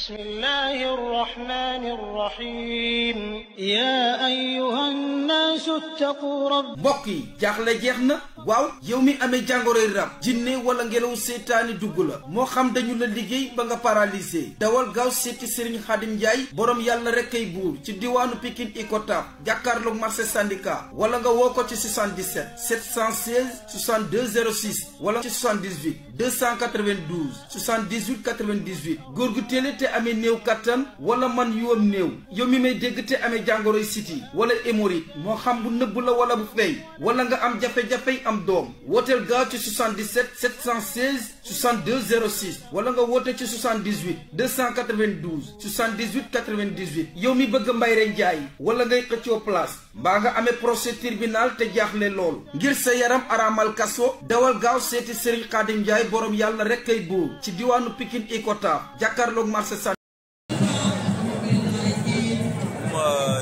بسم الله الرحمن الرحيم يا أيها الناس اتقوا رب بقي جاخله jeexna waaw yow mi amé jangoroy rab jinné wala ngelaw sétani dugula mo xam dañu la liggéey ba nga paralysé dawal gaaw séti Serigne Khadim Ndiaye borom yalla rek kay bour ci diwanu Pikine Icotaf jakarlo marché syndicat wala nga wo ko ci 77 716 62 06 wala ci 78 292 78 98 gorgu télé te amé néew kattan wala man yuwam néew yow mi may dégg te amé jangoroy city wala hémorroïde mo xam bu neub la wala bu fay wala nga am jafe-jafe am doom wooteel gaaw ci 77 716 62 06 wala nga woote ci 78 292 78 98 yow mi bëgg Mbayre Njaay wala ngay xëccoo place mbaa nga amee procès tribunal te jaaxle lool ngir sa yaram araamal kaso dawal gaaw seeti Serigne Khadim Ndiaye borom yàlla rek kay buur ci diwaanu Pikine Icotaf jàkkaarloog marché sa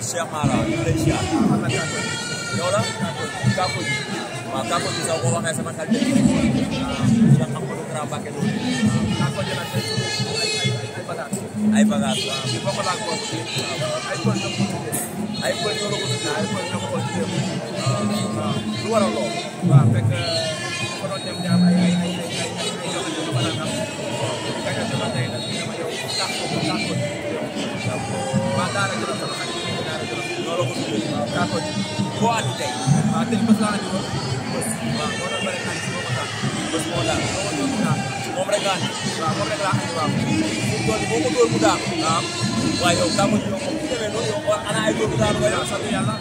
Cheikh Mara Malaysia yow la Kako ji waaw Kako ji sax boo waxee sama xel Cheikh Amadou Kara Mbacké loolu Kako ji nag ay bagage waaw bi bokk laa ko ay pël ñoo ko tuddee ay pël ñoo ko tuddee lu waral lool waaw fekk ko doon dem di am ay jamono yu ma daan am gaña ci tey nag dama yow Kako daara jël sama xarit daara jël loolu ko tuddee Kako ji boo andi tey waaw tey bés laa andi woon bés waaw moo doon bëri xaalis moo ko daal bés moo daal moom rek laa andi waaw moom rek laa andi waaw tool boo ko dóor mu daal waaw waaye yow Kako ji yow moom bu demee noonu yow ana ay dóor mu daal waaye yow sant yàlla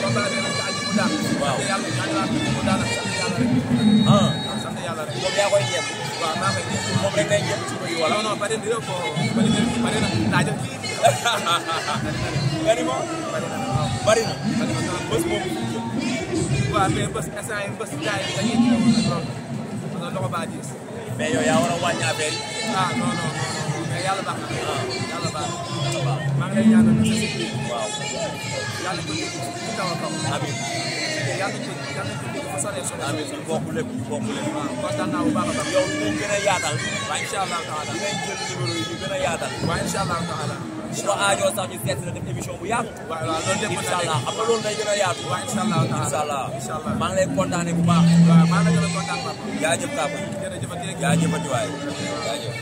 comme la nee nañ ko andi mu daal waaw yàlla ñaan laa mu daal ak sant yàlla rek sant yàlla rek moom yaa koy ñeem waaw maa koy ñeem moom rek ngay ñeem ci bëri wala non bari na ko bari na laajal fii bari na bari na bés moom waaw mais bés instant yi bés gars yi dañuy ñëw nag loolu parce que loxo baa diis mais yow yaa war a wàññi affaire yi non mais yàlla baax na yàlla baax na maa ngi lay ñaanal na sa si waaw yàlla ko ci kaw a kaw amiin yàlla ko dégg fa soree sore amiin ñu bokk lépp waaw kontaan naa bu baax a baax yow dinañ gën a yaatal waaw incha allahu taala dinañ jël numéro yi ñu gën a yaatal waaw incha allahu taala bu ma aajoo sax ñu seet la def émission bu yaatu. waaw loolu lépp incha allah xam nga loolu day gën a yaatu. waaw incha allah incha allah maa ngi lay kontaanee bu baax. waaw maa ngi lay gën a kontaan papa. jaajëf Kako. jaajëfati waay jaajëf.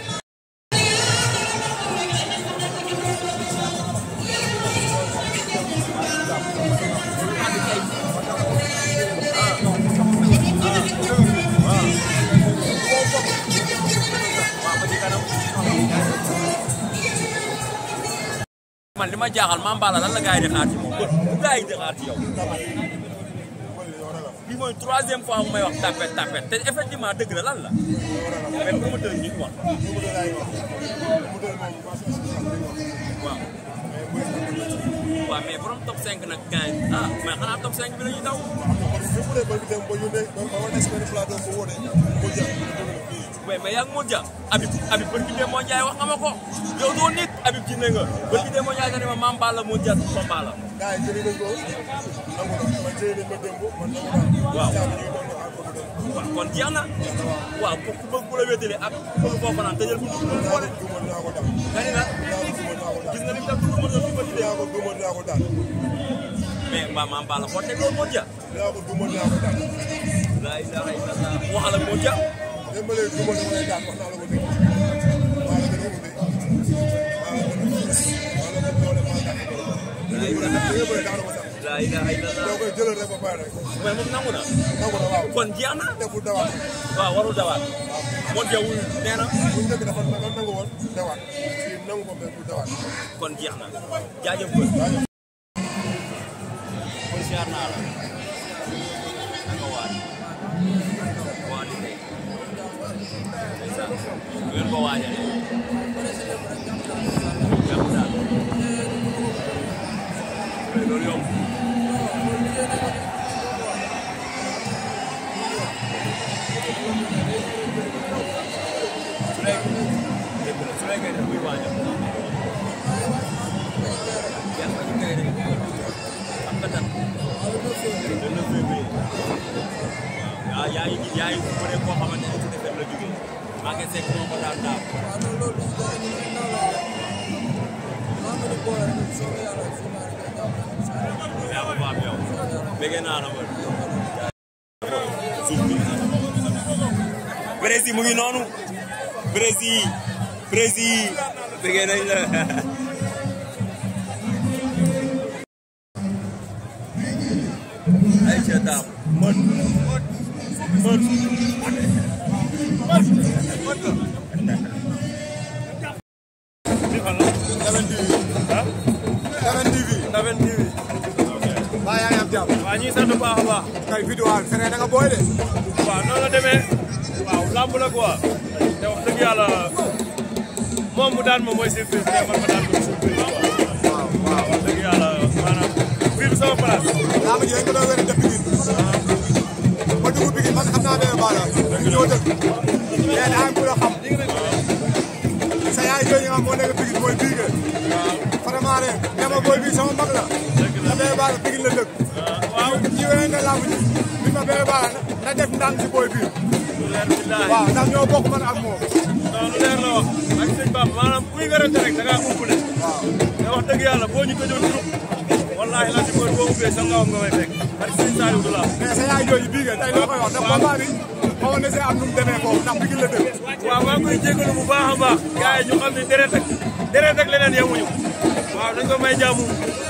man li ma jaaxal Mame Balla lan la gars yi di xaar ci moom bu gars yi di xaar ci yow bi mooy troisième fois mu may wax tapet te effectivement dëgg la lan la mais promoteur ñu wax waaw waaw mais borom top 5 nag gars yi mais xanaa top 5 bi la ñuy daw mais yaa ngi moo ja Habib bërki dee moo jaay wax nga ma ko yow doo nit Habib jinne nga bërki dee moo jaay nga ne ma Mame Balla moo ja combat la waaw kon jeex na waaw ku bëgg ku la wéetale ak ku bëgg koo fanaan tëjal bu dugg moo de nga ni nag gis nga li mu def dugg mën na fi mais mbaa Mame Balla boo teg loolu moo ja la ilaha illallah waxal ak moo ja la ilaha illallah mais moom nangu na kon jeex na waaw warul dawaat moo jawul nee na kon jeex na jaajëf ko kon siyaar naa la naka waat waa li tey ngeen ko waajalee jàpp daal loolu yomb su nekkee def muy waajal yan ba ñu koy def am nga tan le 9 février waaw yaa ngi bëre koo xamante ne ci defet la jógee maa ngi sekk moo ko daan daaw Prési mu ngi noonu Prési bëgg nañ la ay ca daam mot waaw ñuy sant bu baax a baax. kay vidéo am feneen da nga booy de. waaw noonu la demee waaw lamb la quoi te wax dëgg yàlla moom mu daan moom mooy surprise mais man ma daan ko surprise waaw wax dëgg yàlla maanaam fii du sama place. lamb ji dañ ko doon wér def Pikine. ma dugg Pikine man xam naa ne baala. ñoo dëkk. mais daa ko xam. sa yaay jooju nga xam moo nekk Pikine mooy Bigué. vraiment de ñama booy bi sama mag la. da bee baala Pikine la dëkk. waaw ñi wéy na lamb ji bi ma bee baala na def ndànk ci booy bi. waaw ndax ñoo bokk man ak moom. non lu leer la wax ak sëñ Bamba maanaam kuy werante rek da ngaa umpule. waaw te wax dëgg yàlla boo ñu tëjoon trop wallaahi la si booy boo ubbee sa ngawam nga may fekk parce que sëñ Saliou du la mais sa yaay jooju bii nga tey loo koy wax ndax combat bi xawoon na see am nu mu demee foofu ndax Pikine la dëkk. waaw maa ngi koy jégalu bu baax a baax gars yi ñu xam ne deret ak leneen yemuñu waaw dañ ko may jàmm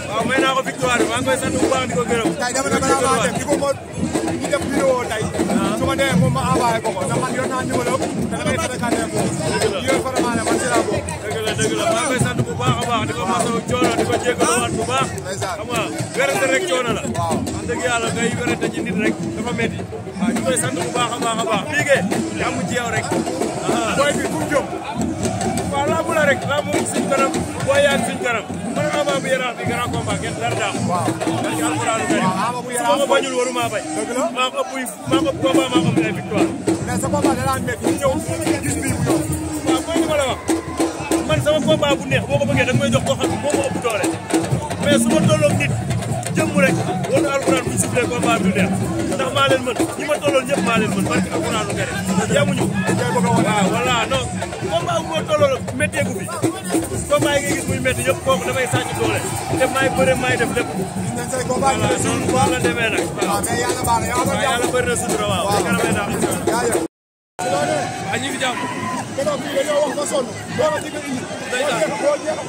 waaw may naa ko victoire bi maa ngi koy sant bu baax di ko gërëm. tey dama ne balaa maa dem di ko mot ñu def vidéo tey. su ma demee moom ma envoyé ko ndax man yor naa numéro te damay fréquenté foofu. dëgg la yor vraiment ne man si laa bokk. dëgg la maa ngi koy sant bu baax a baax di ko masawu coono di ko jégaluwaat bu baax. xam nga werante rek coono la. waaw wax dëgg yàlla ngay werante ci nit rek dafa métti. waaw ñu koy sant bu baax a baax a baax Bigué yaa mu ci yow rek. booy bi fu mu jëm. waaw lamb la rek lamb suñ kanam booy yaa suñ kanam man avant bu yaraax bi grand combat kenn dara daax. waaw parce que alxuraanu kariim. waaw ama bu yaraax su ma ko bañul waru maa bañ. dëgg la maa ko ëpp combat maa ko ëpp ay victoire. mais sa combat da daan métti ñu ñëw gis bii bu ñëw. waaw mooy li ma la wax man sama combat bu neex boo ko bëggee da nga may jox koo xam ne moo ma ëpp doole mais su ma tolloog nit jëmm rek wala alxuraan bu ñu sifflee combat bi du neex ndax maa leen mën ñi ma tollool ñëpp maa leen mën parce que alxuraanu kariim yemuñu. waaw voilà non combat bu ma tollool métteeku fi combat yi nga gis muy métti yëpp kooku damay sàcc doole te maay bëre maay def lépp. voilà noonu la demee nag. waaw mais yàlla baax na yàlla bëri na sutura waaw. waaw ñu ngi jàmm. keroog fii dañoo wax ba sonn loolu ci nga indi.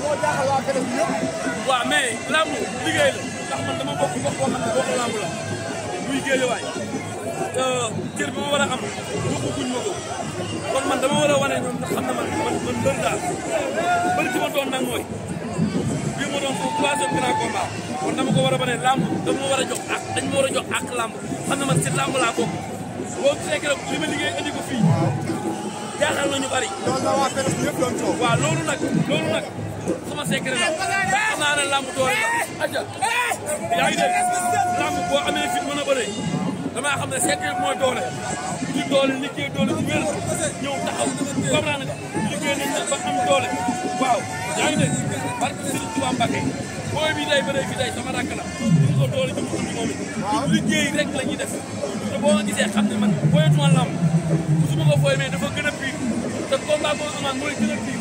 boo jaaxal waa keneen bi yëpp. waaw mais lamb liggéey la ndax man dama bokk boo xam ne bokk lamb la muy Géejawaay cër bi ma war a am joxuguñ ma ko kon man dama war a wane ñoom xam ne man bëri daal bëri ci ma doon nag mooy bii ma doon foofu troisième grand combat kon dama ko war a wane lamb dama war a jox ak dañ ma war a jox ak lamb xam ne man si lamb laa bokk boo gisee keroog li ma liggéey indi ko fii jaaxal nañu bari. loolu la waa presse bi yëpp doon coow. waaw loolu nag sama secret la xam naa ne lamb doole la aja yaa ngi dégg lamb boo amee fit mën a bëree damaa xam ne secret bi mooy doole ci doole liggéey doole ci wér ñëw taxaw comprendre nga liggéey nañ nag ba am doole waaw yaa ngi dégg parce que Serigne Touba Mbacké booy bi day bëree fi day sama rakk la ñu ko doole ci mu indi moom it liggéey rek la ñuy def te boo ma gisee xam ne man booyatuma lamb musuma ko fooy mais dafa gën a pire te combat boo amaan mooy gën a pire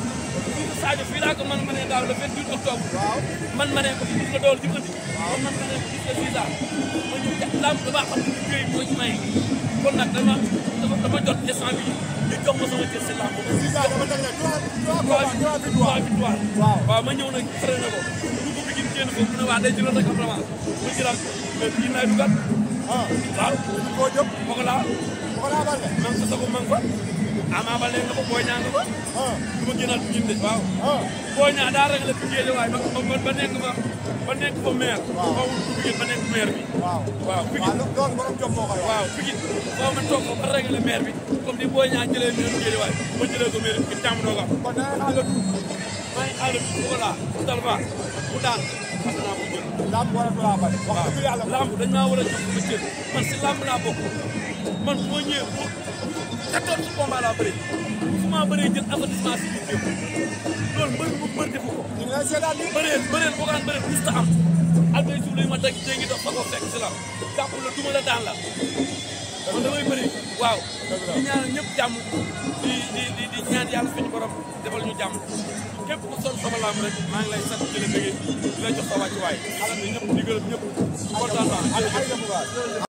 Sadio fii laa ko man ma ne daaw le 28 octobre man ma ne ko gis nga dool ci andi kon man ma ne ko gis nga visa ma ñëw lamb damaa xam ne liggéey moo ci may kon nag dama jot instant bi ñu jox ma sama cër si lamb trois victoire waaw ma ñëw nag fere na ko du ko bigin génn ko mu ne waa day jëloon rek vraiment ma jëlaat mais bigin naay dugat waaw koo jëm Pokola Baldé man sa sago man fa Ama Baldé nga fa Boy Niang nga fa du ma génnaat bigin de waaw Boy Niang daa rek la bigéede waaye ba nekk fa maire fawul du bigin ba nekk maire bi waaw bigin loolu borom jom moo koy wax waaw bigin foo ma toog ko ba réglé maire bi comme ni Boy Niang jëlee maire bigéede waaye ma jëlee ko maire bi jàmm doo ko am kon da ngay xaar maa ngi àll bi voilà mu dal ma mu daan xam naa ko jël lamb war a laa bari wax dëgg yàlla lamb dañ maa war a jox ma cër man si lamb laa bokk man bu ma ñëwee pour 14 combat laa bëri fu ma bëree jël avertissement si biir géew loolu mbër bu mbër defu ko ñu ngi lay seetaan ni bëreel boo ko daan bëreel mus ta am ak day suuf lañu ma teg ngi dox fa ko fekk si la jàpp la duma la daan la man damay bëri waaw di ñaan ñëpp jàmm di ñaan yàlla suñu borom defal ñu jàmm képp ku sol sama lamb rek maa ngi lay sant di la bëggee di la jox sa wàccuwaay di sant ñëpp di gërëm ñëpp kontaan naa